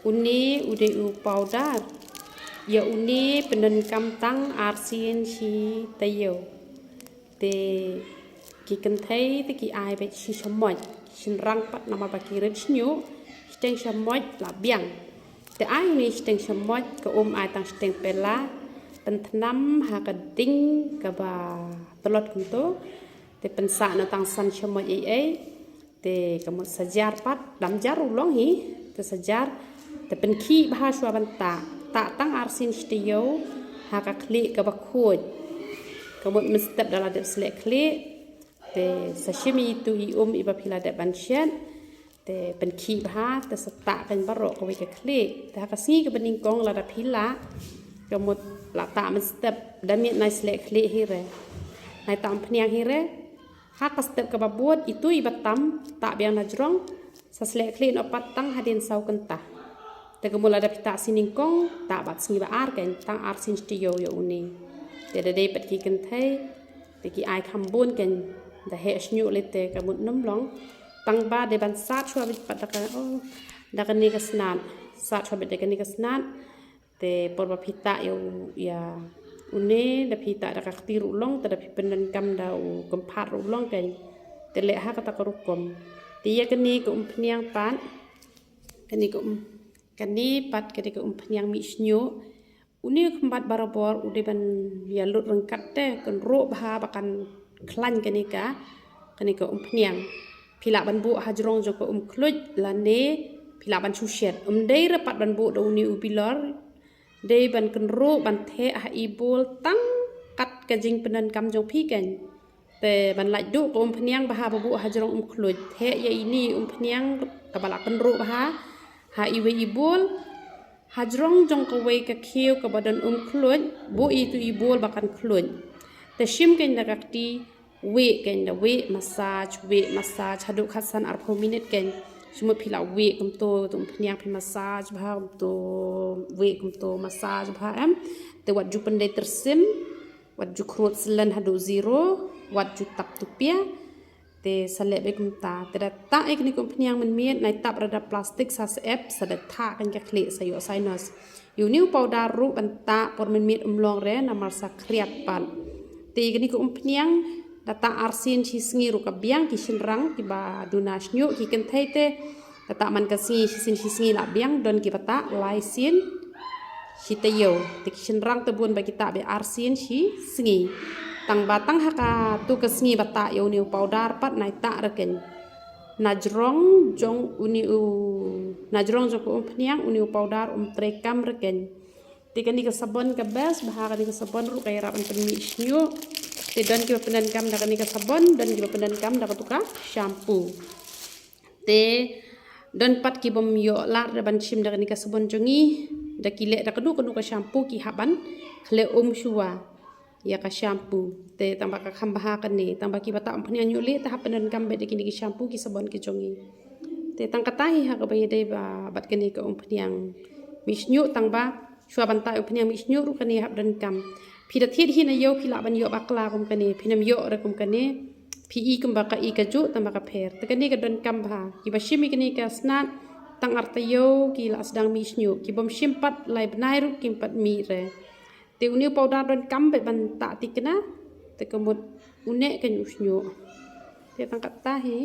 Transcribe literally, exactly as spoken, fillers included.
Une u dei u powder. Ïa une pyndonkam tang arsien shi taïew. Te ki kynthei te ki ai beit shi shamoit, shynrang pat namar ba ki rit shñiuh, shiteng shamoit la biang. Te ai une shiteng shamoit, ka um ai tang shiteng pela, pynthnam ha ka ding kaba tlot kumto. Te pynsah na tang san shamoit ei ei. Te ka mut sa jar pat, dam jar ruh long hi. Te sa jar, te pynkhih bha shuwa ban tah. Tah tang arsien shi taïew ha ka khlieh kaba khuid. Ka mut mynstep da la dep sleh khlieh. Te sa shim ïa itu i um iba phi la dep ban shet. Te pynkhih bha, te sa tah keiñ baroh kawei ka khlieh. Te ha ka sngi kaba nyngkong lada phi lah, ka mut la tah mynstep, da miet nai sleh khlieh hi re, nai tah umphniang hi re. Ha ka step kaba bud, itu iba tam, tah biang na jrong, sa sleh khlieh noh pat tang hadien saw kynta. Te ka mut lada phi tah sngi nyngkong, tah bad sngi ba ar keiñ, tang arsien shi taïew ïa une. Te da dei pat ki kynthei, te ki ai kham bun keiñ, da heh shñiuh lei te ka mut nym long. Tang ba dei ban sat shuwa beit pat da ka, oh, da kane ka snat. Sat shuwa beit da kane ka snat. Te por ba phi tah ïa u, ïa une, da phi tah da ka kti ruh long, te da phi pyndonkam da u kynphad ruh long keiñ. Te leh ha kata ka rukom. Te ïa kane ka umphniang pat, kane ka um, kane pat, kane ka umphniang mih shñiuh. Une u khymbat barabor u dei ban ïa lut ryngkat te, kynruh bha ba kan khlaiñ kane ka, kane ka umphniang. Phi lah ban buh ha jrong jong ka umkhluit lane phi lah ban shu shet. Ym dei re pat ban buh da une u bilor. Dei ban kynruh ban theh ha i bol tang kat ka jingpyndonkam jong phi keiñ. Te ban lait duh ka umphniang bha ba buh ha jrong umkhluit. Theh ïa ine i umphniang kaba la kynruh bha ha iwei i bol. Ha jrong jong kawei ka khiew kaba don umkhluit, buh ïa itu i bol ba kan khluit. Te shim keiñ da ka kti, wieh keiñ da wieh, massage, wieh, massage, haduh khatsan arphew minit keiñ. Shu mut phi la wieh kumto, tu umphniang phi massage bha kumto, wieh kumto, massage bha em. Te wat ju pyndei tyrsim, wat ju khrud slen haduh zero, wat ju tap tupia. Te sa leh beit kumta. Te da tah ïa kane ka umphniang mynmiet, nai tap re da plastik sa syep, sa da thah keiñ ka khlieh sa ïoh sinus. Ïa une u powder ruh ban tah por mynmiet ym long re, namar sa khriat pat. Te ïa kane ka umphniang, da tah arsien shi sngi ruh ka biang ki shynrang, kiba duna shñiuh ki kynthei te. Da tah man ka sngi, shisien shi sngi la biang, don kiba tah lai sien shi taïew. Te ki shynrang te bun ba ki tah beit arsien shi sngi. Tang ba tang ha katu ka sngi ba tah ïa une u powder pat nai tah re keiñ. Na jrong jong une u, na jrong jong ka umphniang une u powder um treikam re keiñ. Te kane ka sabon ka best bha, kane ka sabon ruh ka ïarap ban pynmih shñiuh. Te don kiba pyndonkam da kane ka sabon, don kiba pyndonkam da katu ka shampoo. Te don pat kibym ïoh lad re ban shim da kane ka sabon jong ngi, da ki leh da kano kano ka shampoo ki hap ban khleh um shuwa ïa ka shampoo. Te tang ba ka kham bha kane, tang ba kiba tah umphniang ñiuh lieh te hap pyndonkam beit da kine ki shampoo ki sabon ki jong ngi. Te tang kata hi ha kaba ïadei ba bad kane ka umphniang mih shñiuh, tang ba shuwa ban tah umphniang mih shñiuh ruh kane hap donkam. Phi da thied hi na ïew phi lah ban ïoh bakla kum kane, phin ym ïoh re kum kane. Phi i kumba ka i kajuh tang ba ka pher. Te kane ka donkam bha. Kiba shim ïa kane ka snat tang ar taïew ki la sdang mih shñiuh. Kibym shim pat lai bnai ruh kim pat mih re. Te une u powder donkam beit ban tah tikna. Te ka mut une keiñ u shñiuh. Te tang kata hi.